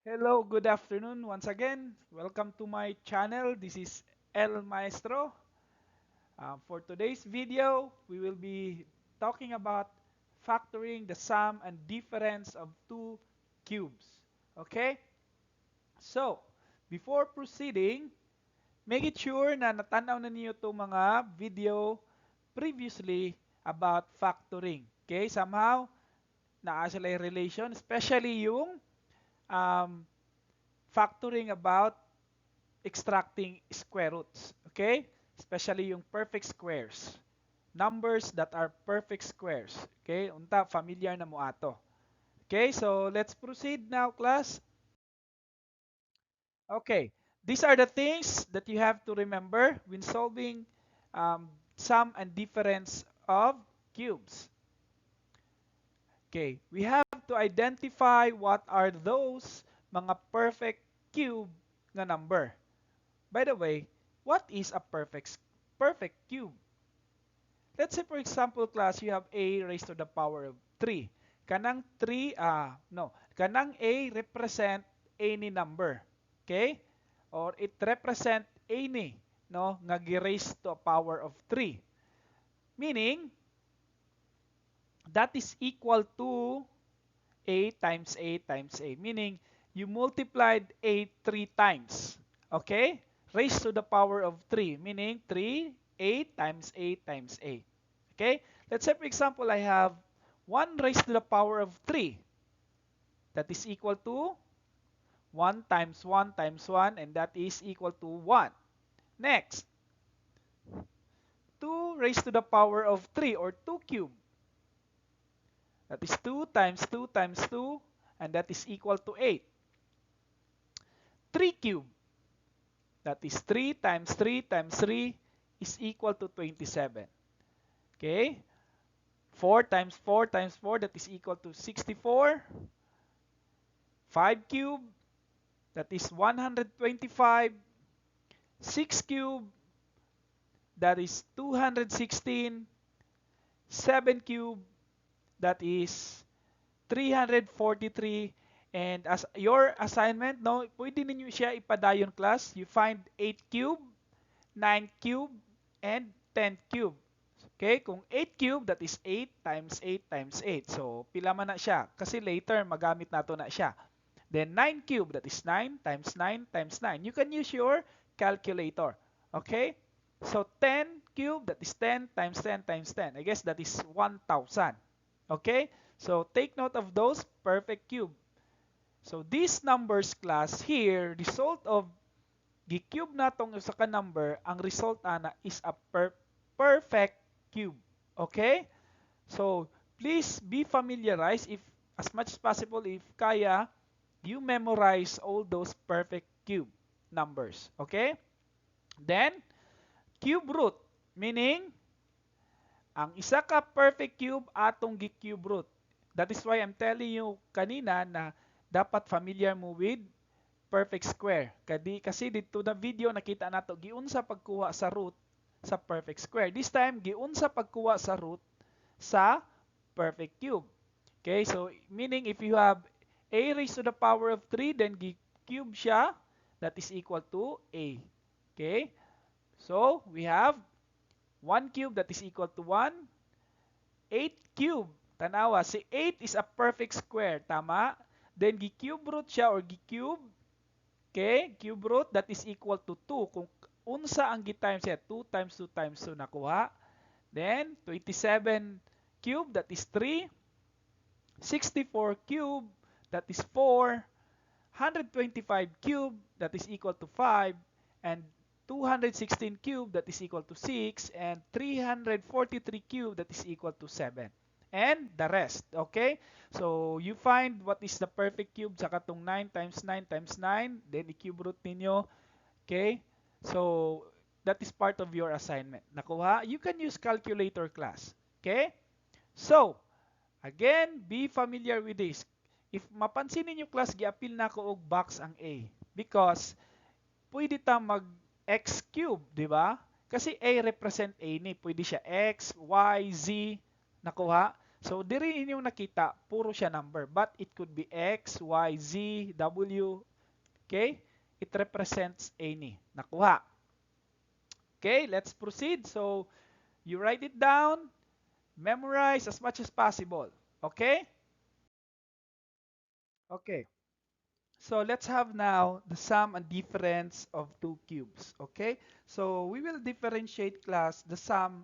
Hello, good afternoon once again. Welcome to my channel. This is El Maestro. For today's video, we will be talking about factoring the sum and difference of two cubes. Okay? So, before proceeding, make it sure na natanaw na niyo itong mga video previously about factoring. Okay? Somehow, naa sila yung relation, especially yung factoring about extracting square roots. Okay? Especially yung perfect squares. Numbers that are perfect squares. Okay? Unta, familiar na mo ato. Okay? So, let's proceed now, class. Okay. These are the things that you have to remember when solving sum and difference of cubes. Okay, we have to identify what are those mga perfect cube nga number. By the way, what is a perfect cube? Let's say, for example, class, you have a raised to the power of 3. Kanang 3, no, kanang a represent any number. Okay? Or it represent any, no, nga gi-raise to a power of 3. Meaning, that is equal to a times a times a. Meaning, you multiplied a 3 times. Okay? Raised to the power of 3. Meaning, 3, a times a times a. Okay? Let's say, for example, I have 1 raised to the power of 3. That is equal to 1 times 1 times 1, and that is equal to 1. Next, 2 raised to the power of 3 or 2 cubed. That is 2 times 2 times 2, and that is equal to 8. 3 cubed. That is 3 times 3 times 3 is equal to 27. Okay? 4 times 4 times 4, that is equal to 64. 5 cubed, that is 125. 6 cubed, that is 216. 7 cubed, that is 343. And as your assignment, no, pwede ninyo siya ipadayon, class. You find 8 cube, 9 cube, and 10 cube. Okay, kung 8 cube, that is 8 times 8 times 8. So, pila man na siya? Kasi later, magamit nato na siya. Then 9 cube, that is 9 times 9 times 9. You can use your calculator. Okay? So, 10 cube, that is 10 times 10 times 10. I guess that is 1,000. Okay? So, take note of those perfect cube. So, these numbers, class, here, result of gi-cube natong usa ka number, ang result ana is a perfect cube. Okay? So, please be familiarized if as much as possible, if kaya, you memorize all those perfect cube numbers. Okay? Then, cube root, meaning, ang isa ka perfect cube atong gi-cube root. That is why I'm telling you kanina na dapat familiar mo with perfect square. Kadi, kasi dito na video nakita nato giunsa pagkuha sa root sa perfect square. This time giunsa pagkuha sa root sa perfect cube. Okay, so meaning if you have a raised to the power of 3, then gi-cube siya, that is equal to a. Okay? So, we have 1 cube, that is equal to 1. 8 cube. Tanawa, si 8 is a perfect square. Tama? Then, gi-cube root siya or gi-cube. Okay? Cube root, that is equal to 2. Kung unsa ang gi-times siya, 2 times 2 times 2 nakuha. Then, 27 cube, that is 3. 64 cube, that is 4. 125 cube, that is equal to 5. And 216 cube, that is equal to 6. And 343 cube, that is equal to 7. And the rest, okay? So, you find what is the perfect cube sa katong 9 times 9 times 9. Then, i-cube root ninyo. Okay? So, that is part of your assignment. Nakuha? You can use calculator, class. Okay? So, again, be familiar with this. If mapansin ninyo, class, giapil na ko og box ang A. Because, pwede ta mag x cube, di ba? Kasi A represent A ni. Pwede siya x, y, z, nakuha? So, diri inyong nakita, puro siya number. But it could be x, y, z, w. Okay? It represents any. Nakuha. Okay, let's proceed. So, you write it down, memorize as much as possible. Okay? Okay. So, let's have now the sum and difference of two cubes. Okay? So, we will differentiate, class, the sum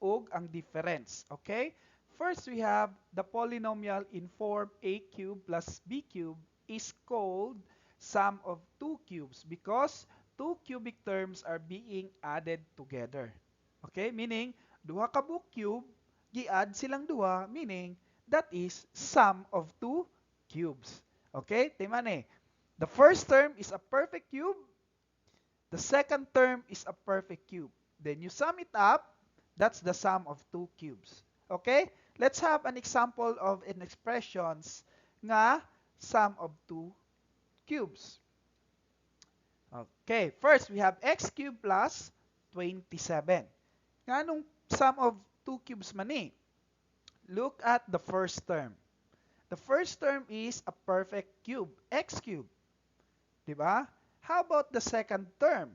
ug ang difference. Okay? First, we have the polynomial in form a cube plus b cube is called sum of two cubes because two cubic terms are being added together. Okay? Meaning, duha ka buok cube, gi-add silang duha, meaning that is sum of two cubes. Okay? Timan eh. The first term is a perfect cube. The second term is a perfect cube. Then you sum it up, that's the sum of two cubes. Okay? Let's have an example of an expressions nga sum of two cubes. Okay, first we have x cubed plus 27. Nganong sum of two cubes man ni? Look at the first term. The first term is a perfect cube, x cubed. Diba? How about the second term?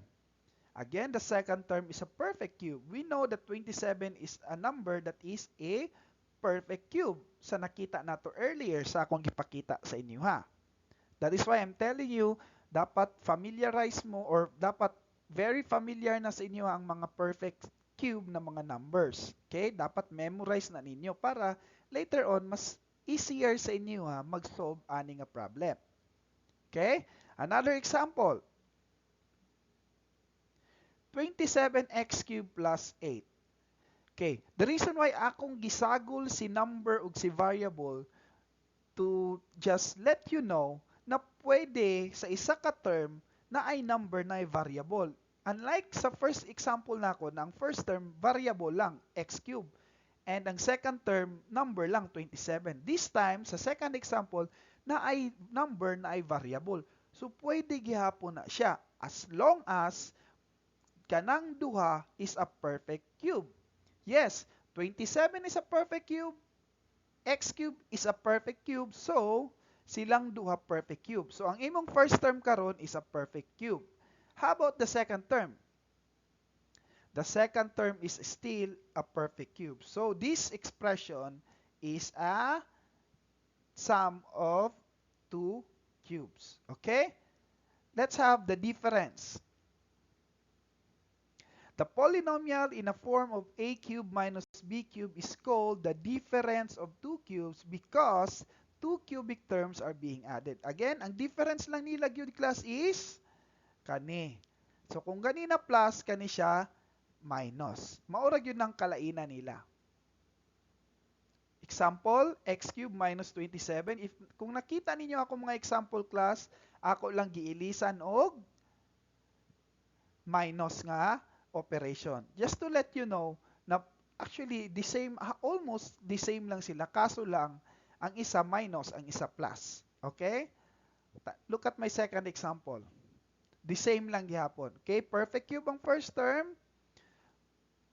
Again, the second term is a perfect cube. We know that 27 is a number that is a perfect cube. Sa nakita nato earlier sa akong gipakita sa inyo ha. That is why I'm telling you, dapat familiarize mo or dapat very familiar na sa inyo ang mga perfect cube na mga numbers. Okay? Dapat memorize na ninyo para later on, mas easier sa inyo ha, mag-solve ani nga problem. Okay? Another example. 27x cubed plus 8. Okay, the reason why akong gisagol si number ug si variable to just let you know na pwede sa isa ka term na ay number na ay variable. Unlike sa first example nako na ang first term variable lang, x cubed. And ang second term, number lang, 27. This time, sa second example, na ay number na ay variable. So, pwede gihapon na siya as long as kanang duha is a perfect cube. Yes, 27 is a perfect cube. X cube is a perfect cube. So, silang duha perfect cube. So, ang imong first term karon is a perfect cube. How about the second term? The second term is still a perfect cube. So, this expression is a sum of two cubes. Okay? Let's have the difference. The polynomial in a form of a cubed minus b cubed is called the difference of two cubes because two cubic terms are being added. Again, ang difference lang nila gyud, class, is kani. So kung ganina plus, kani siya minus. Mao ra gyud nang kalainan nila. Example, x cubed minus 27. If kung nakita ninyo ako mga example, class, ako lang giilisan og minus nga operation. Just to let you know na actually the same, almost the same lang sila, kaso lang ang isa minus, ang isa plus. Okay? Look at my second example. The same lang gihapon. Okay, perfect cube ang first term,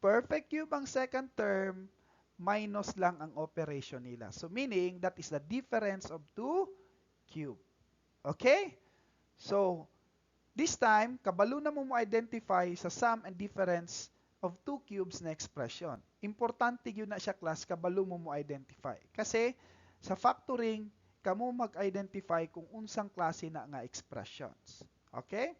perfect cube ang second term, minus lang ang operation nila. So meaning that is the difference of two cube. Okay? So this time, kabalo na mo mo-identify sa sum and difference of two cubes na expression. Importante gyud na siya, class, kabalo mo mo-identify. Kasi sa factoring, kamo mag-identify kung unsang klase na nga expressions. Okay?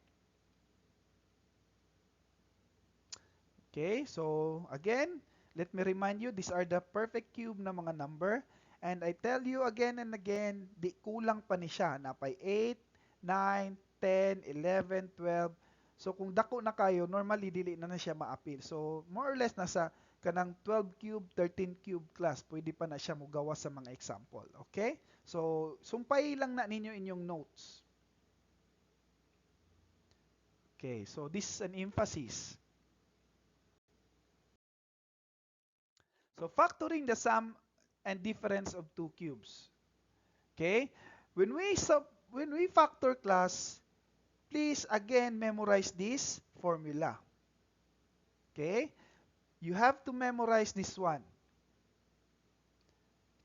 Okay, so again, let me remind you, these are the perfect cube na mga number. And I tell you again and again, di kulang pa ni siya. Napay 8, 9, 10, 11, 12. So kung dako na kayo, normally dili na na siya ma-appeal. So more or less nasa kanang 12 cube, 13 cube, class, pwede pa na siya mugawas sa mga example. Okay? So sumpay lang na ninyo inyong notes. Okay, so this is an emphasis. So factoring the sum and difference of two cubes. Okay? When we factor, class, please again memorize this formula. Okay? You have to memorize this one.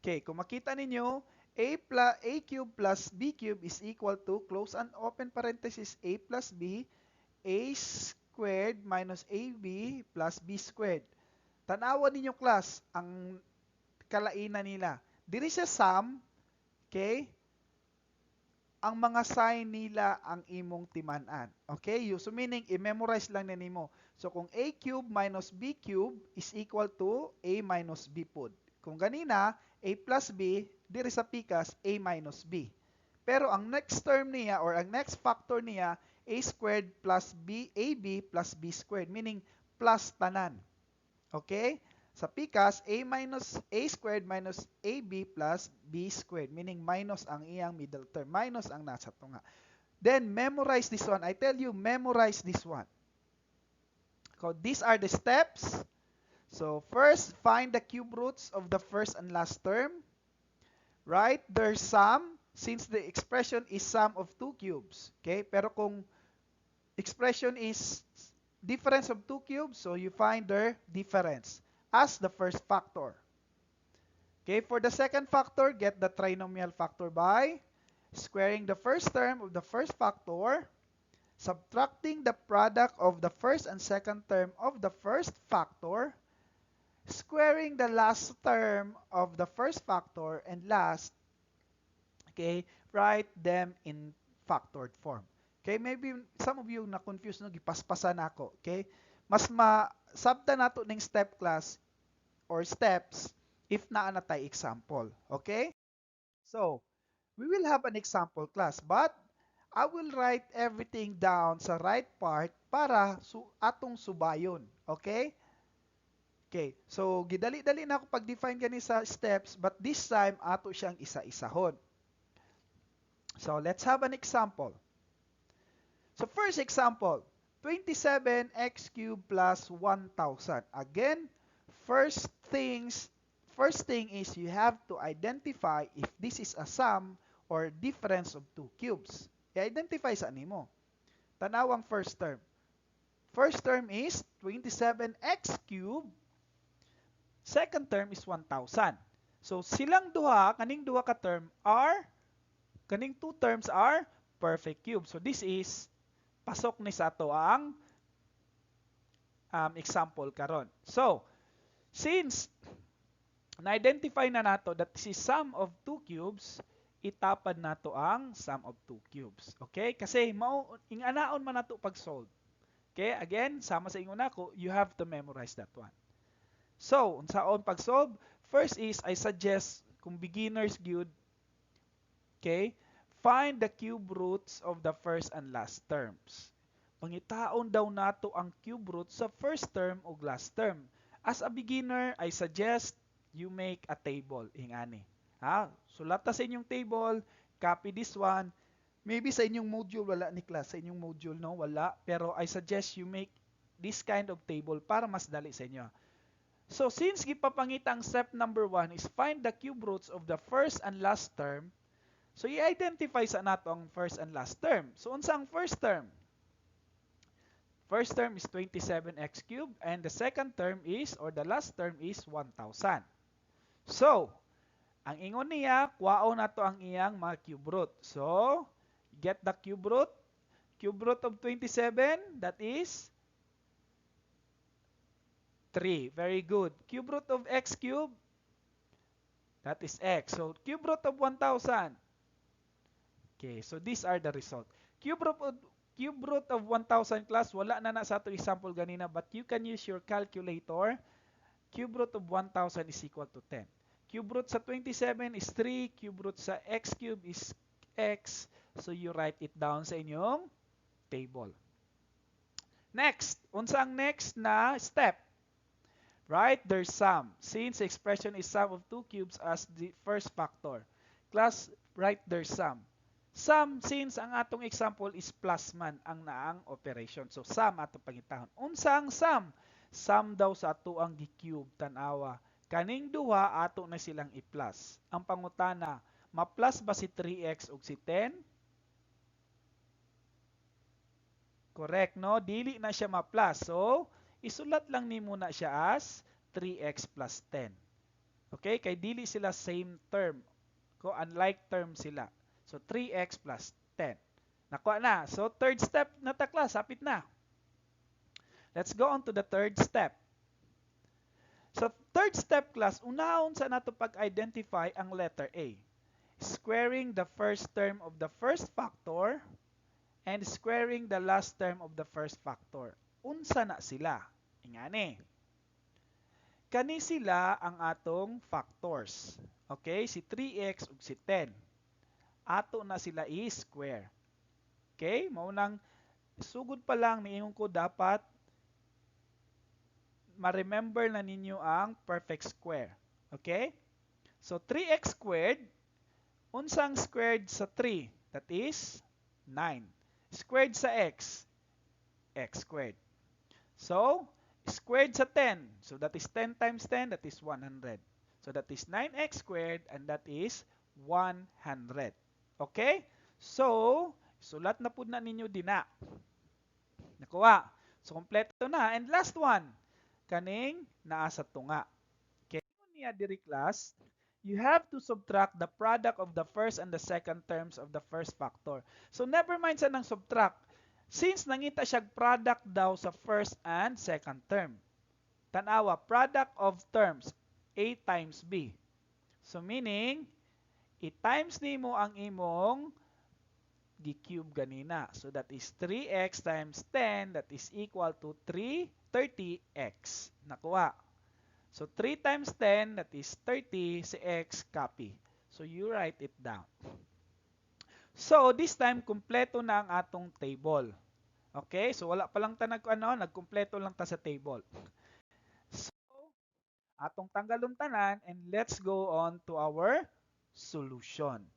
Okay, kung makita ninyo, a plus a cube plus b cube is equal to close and open parenthesis a plus b, a squared minus ab plus b squared. Tanawa ninyo, class, ang kalainan nila. Diri sa sum, okay, ang mga sign nila ang imong timan-an. Okay? So meaning, i-memorize lang na nimo. So kung a cube minus b cube is equal to a minus b pod. Kung ganina, a plus b, diri sa pikas, a minus b. Pero ang next term niya or ang next factor niya, a squared plus b, ab plus b squared, meaning plus tanan. Okay? Sa pikas, a minus a squared minus ab plus b squared, meaning minus ang iyang middle term, minus ang nasa tunga. Then, memorize this one. I tell you, memorize this one. So, these are the steps. So, first, find the cube roots of the first and last term. Write their sum since the expression is sum of two cubes. Okay? Pero kung expression is difference of two cubes, so you find their difference as the first factor. Okay, for the second factor, get the trinomial factor by squaring the first term of the first factor, subtracting the product of the first and second term of the first factor, squaring the last term of the first factor, and last, okay, write them in factored form. Okay, maybe some of you na confused, no, gipaspasan nako, okay? Mas masabta nato ning step, class, or steps if naa na tay example, okay? So, we will have an example, class, but I will write everything down sa right part para atong subayon, okay? Okay, so gidali-dali na ako pag-define gani sa steps, but this time ato siyang isa-isahon. So, let's have an example. So, first example, 27x cubed plus 1,000. Again, first thing is you have to identify if this is a sum or difference of two cubes. I-identify sa nimo. Tanawang first term. First term is 27x cubed. Second term is 1,000. So silang duha, kaning duha ka term are, kaning two terms are perfect cube. So this is, pasok ni sa ato ang example karon. So, since na-identify na nato that this is sum of two cubes, itapad nato ang sum of two cubes. Okay? Kasi mao inganaon man nato pag-solve. Okay? Again, sama sa ingon nako, you have to memorize that one. So, unsaon pag-solve? First is, I suggest, kung beginners gyud, okay, find the cube roots of the first and last terms. Pangitaon daw nato ang cube root sa first term ug last term. As a beginner, I suggest you make a table ingani. Ha? Sulata sa inyong table, copy this one. Maybe sa inyong module wala ni, class, sa inyong module, no, wala, pero I suggest you make this kind of table para mas dali sa inyo. So since gipapangita ang step number 1 is find the cube roots of the first and last term, so i-identify sa nato ang first and last term. So unsa ang first term? First term is 27x cubed and the second term is, or the last term is 1,000. So, ang ingon niya, kuhaon nato ang iyang mga cube root. So, get the cube root. Cube root of 27, that is 3. Very good. Cube root of x cubed, that is x. So, cube root of 1,000. Okay, so these are the result. Cube root of 1,000, class, wala na na sa ato example ganina, but you can use your calculator. Cube root of 1,000 is equal to 10. Cube root sa 27 is 3, cube root sa x cube is x. So you write it down sa inyong table. Next, unsa ang next na step? Write their sum. Since the expression is sum of two cubes as the first factor. Class, write their sum. Sum, since ang atong example is plus man ang naang operation. So, sum ato pangitahon. Unsa ang sum? Sum daw sa ato ang gi-cube, tanawa. Kaning duha ato na silang i-plus. Ang pangutana, ma-plus ba si 3x ug si 10? Correct, no? Dili na siya ma-plus. So, isulat lang nimo na siya as 3x plus 10. Okay, kay dili sila same term. Ko unlike term sila. So 3x plus 10. Nakuha na. So third step na ta, class, hapit na. Let's go on to the third step. So third step, class, unahon sa nato pag-identify ang letter A. Squaring the first term of the first factor and squaring the last term of the first factor. Unsa na sila? Ingani. Kani sila ang atong factors. Okay, si 3x ug si 10. Ato na sila i-square. Okay, mao nang sugod pa lang niingon ko dapat ma-remember na ninyo ang perfect square. Okay? So 3x squared, unsang squared sa 3? That is 9. Squared sa x, x squared. So, squared sa 10. So that is 10 times 10, that is 100. So that is 9x squared and that is 100. Okay? So, sulat na pud na ninyo dina. Nakuha. So, kompleto na. And last one, kaning naa sa tunga. Okay, niya diri, class, you have to subtract the product of the first and the second terms of the first factor. So never mind sa nang subtract. Since nangita siya product daw sa first and second term. Tanawa, product of terms, A times B. So meaning, i-times nimo ang imong gi-cube ganina. So that is 3x times 10, that is equal to 3, 30x. Nakuha. So 3 times 10, that is 30, si x copy. So you write it down. So this time, kumpleto na ang atong table. Okay? So wala pa lang ta nag ano, nagkumpleto lang ta sa table. So atong tanggalon tanan and let's go on to our solution.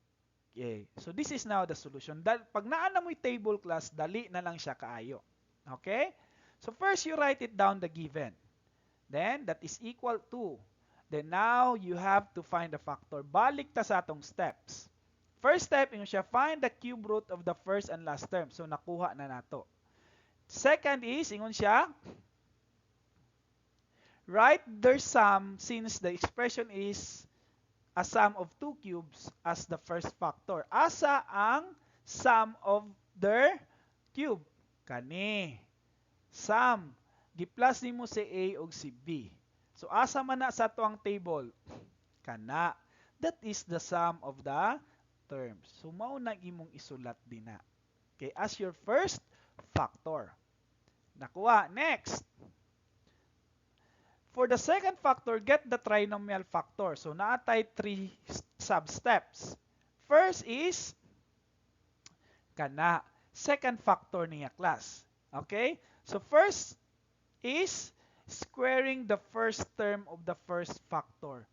Okay. So this is now the solution. Pag naa na mo'y table, class, dali na lang siya kaayo. Okay? So first you write it down, the given. Then that is equal to. Then now you have to find the factor. Balik ta sa atong steps. First step, ingon siya, find the cube root of the first and last term. So nakuha na nato. Second is, ingon siya, write their sum since the expression is a sum of two cubes as the first factor. Asa ang sum of their cube? Kani. Sum. Gi-plus nimo si A ug si B. So asa man na sa atoang table? Kana. That is the sum of the terms. So mao na imong isulat dina. Okay, as your first factor. Nakuha. Next. For the second factor, get the trinomial factor. So naa tay three sub-steps. First is kana second factor niya, class. Okay? So first is squaring the first term of the first factor.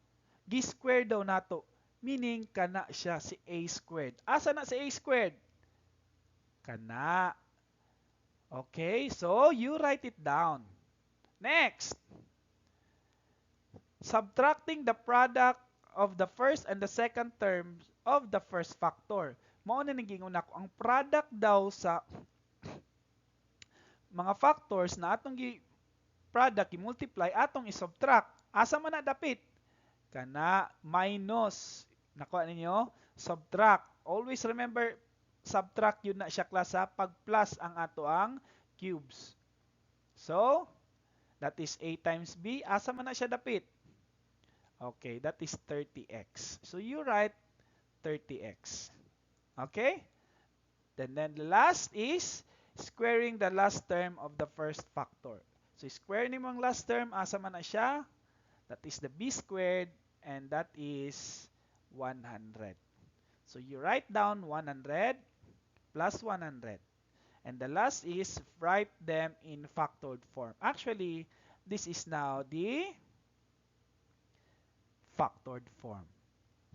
Gi-square daw nato. Meaning kana siya, si a squared. Asa na si a squared? Kana. Okay, so you write it down. Next, subtracting the product of the first and the second terms of the first factor. Mao na naging una ko ang product daw sa mga factors na atong gi product i-multiply atong i-subtract. Asa man na dapit? Kana, minus. Nakuha ninyo? Subtract. Always remember, subtract yun na siya, class, ha, pag plus ang ato ang cubes. So, that is A times B. Asa man na siya dapit? Okay, that is 30x. So you write 30x. Okay? Then the last is squaring the last term of the first factor. So square nimo ang last term, asa man na siya? That is the b squared and that is 100. So you write down 100 plus 100. And the last is write them in factored form. Actually, this is now the factored form.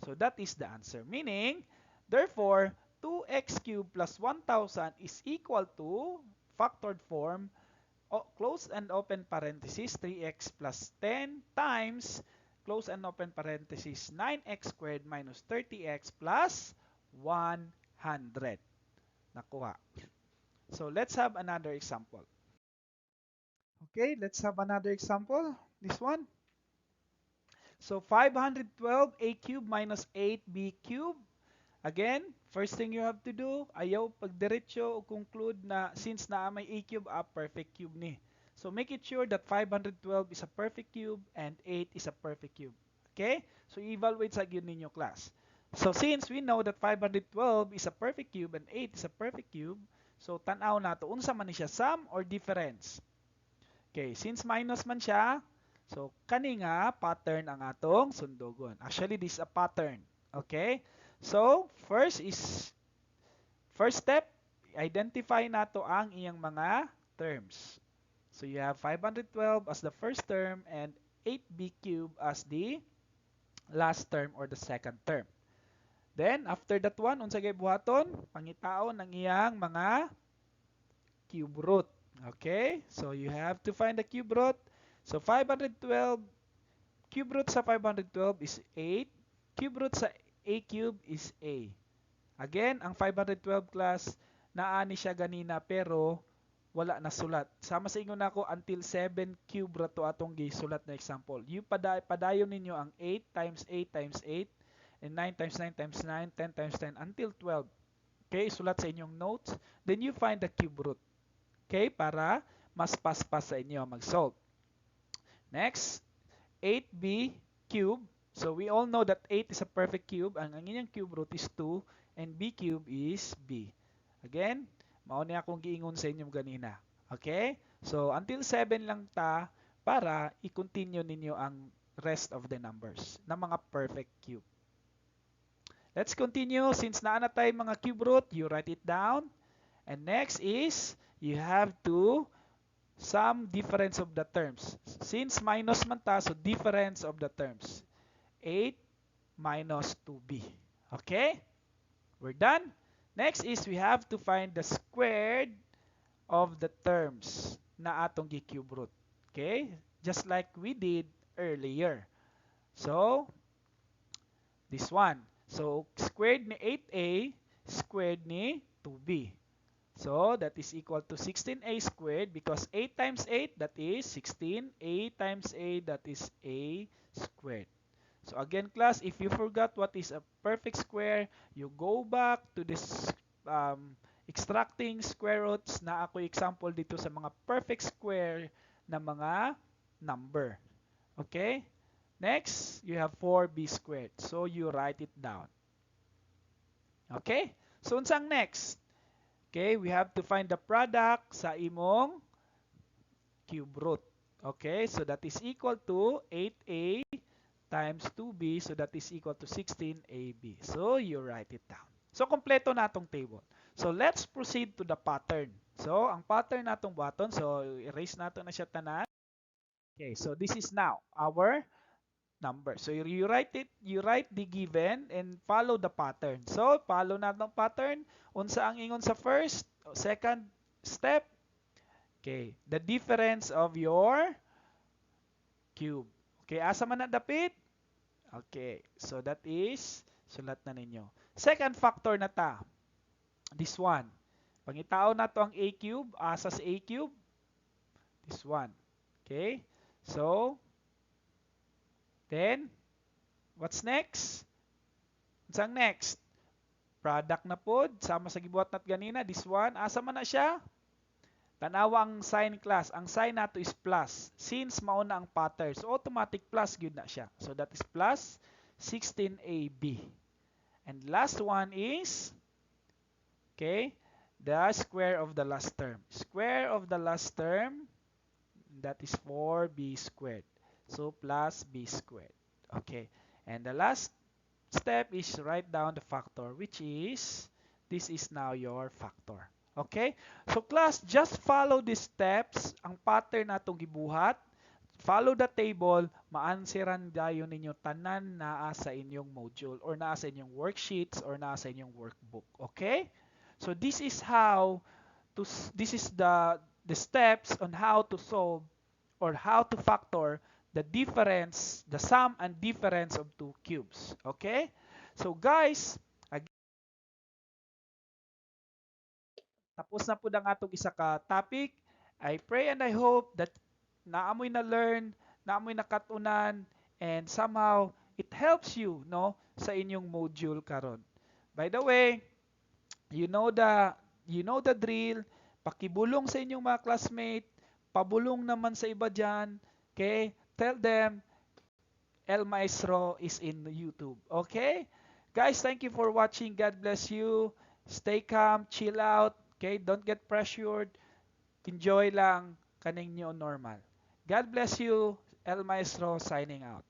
So that is the answer. Meaning, therefore, 2x cubed plus 1,000 is equal to factored form, close and open parenthesis, 3x plus 10 times close and open parenthesis 9x squared minus 30x plus 100. Nakuha. So let's have another example. Okay, let's have another example. This one. So 512 a cube minus 8b cube. Again, first thing you have to do, ayaw pagdiretso o conclude na since naa may a cube, a perfect cube ni. So make it sure that 512 is a perfect cube and 8 is a perfect cube. Okay? So evaluate sa gyud ninyo, class. So since we know that 512 is a perfect cube and 8 is a perfect cube, so tan-aw nato unsa man ni siya, sum or difference. Okay, since minus man siya, so kani nga pattern ang atong sundugon. Actually, this is a pattern. Okay? So, first step, identify nato ang iyang mga terms. So you have 512 as the first term and 8b cube as the last term or the second term. Then, after that one, unsa kay buhaton? Pangitaon ang iyang mga cube root. Okay? So you have to find the cube root. So 512, cube root sa 512 is 8. Cube root sa a cube is a. Again, ang 512, class, naa ni siya ganina pero wala na sulat. Sama sa ingon nako, until 7 cube ra to atong gisulat na example. You padayon ninyo ang 8 times 8 times 8 and 9 times 9 times 9, 10 times 10 until 12. Okay, sulat sa inyong notes. Then you find the cube root. Okay, para mas paspas sa inyo mag-solve. Next, 8b cube. So we all know that 8 is a perfect cube. Ang inyong cube root is 2 and b cube is b. Again, mao ni akong giingon sa inyong ganina. Okay? So until 7 lang ta para i-continue ninyo ang rest of the numbers na mga perfect cube. Let's continue. Since naa na tay mga cube root, you write it down. And next is, you have to sum difference of the terms. Since minus man ta, so difference of the terms. 8 minus 2b. Okay? We're done. Next is we have to find the squared of the terms na atong gi-cube root. Okay? Just like we did earlier. So, this one. So, squared ni 8a, squared ni 2b. So, that is equal to 16a squared because 8 times 8, that is 16. A times a, that is a squared. So again, class, if you forgot what is a perfect square, you go back to this extracting square roots na ako example dito sa mga perfect square na mga number. Okay? Next, you have 4b squared. So you write it down. Okay? So unsang next? Okay, we have to find the product sa imong cube root. Okay, so that is equal to 8a times 2b, so that is equal to 16ab. So you write it down. So kompleto na atong table. So let's proceed to the pattern. So ang pattern natong buhaton, so erase nato na siya tanan. Okay, so this is now our number. So you write it, you write the given and follow the pattern. So follow nato ang pattern. Unsa ang ingon sa first, second step? Okay, the difference of your cube. Okay, asa man na dapit? Okay, so that is, sulat na ninyo. Second factor na ta. This one. Pangitaon nato ang a cube. Asa sa a cube? This one. Okay, so, then, what's next? Unsang next? Product na pod. Sama sa gibuhat nat ganina. This one. Asa man na siya? Tanawa ang sign, class. Ang sign nato is plus. Since mao na ang pattern, so automatic plus gyud na siya. So that is plus 16ab. And last one is, okay, the square of the last term. Square of the last term, that is 4b squared. So plus b squared. Okay. And the last step is write down the factor, which is, this is now your factor. Okay? So class, just follow these steps, ang pattern natong gibuhat. Follow the table, maansweran dayon ninyo tanan naa sa inyong module or naa sa inyong worksheets or naa sa inyong workbook. Okay? So this is the steps on how to solve or how to factor the difference, the sum and difference of two cubes. Okay? So guys, again, tapos na po ang atong isa ka topic. I pray and I hope that naa moy na learn, naa moy nakatunan, And somehow it helps you, no, sa inyong module karon. By the way, you know the drill. Pakibulong sa inyong mga classmate, pabulong naman sa iba diyan, okay? Tell them El Maestro is in YouTube. Okay? Guys, thank you for watching. God bless you. Stay calm, chill out, okay? Don't get pressured. Enjoy lang kaning new normal. God bless you. El Maestro signing out.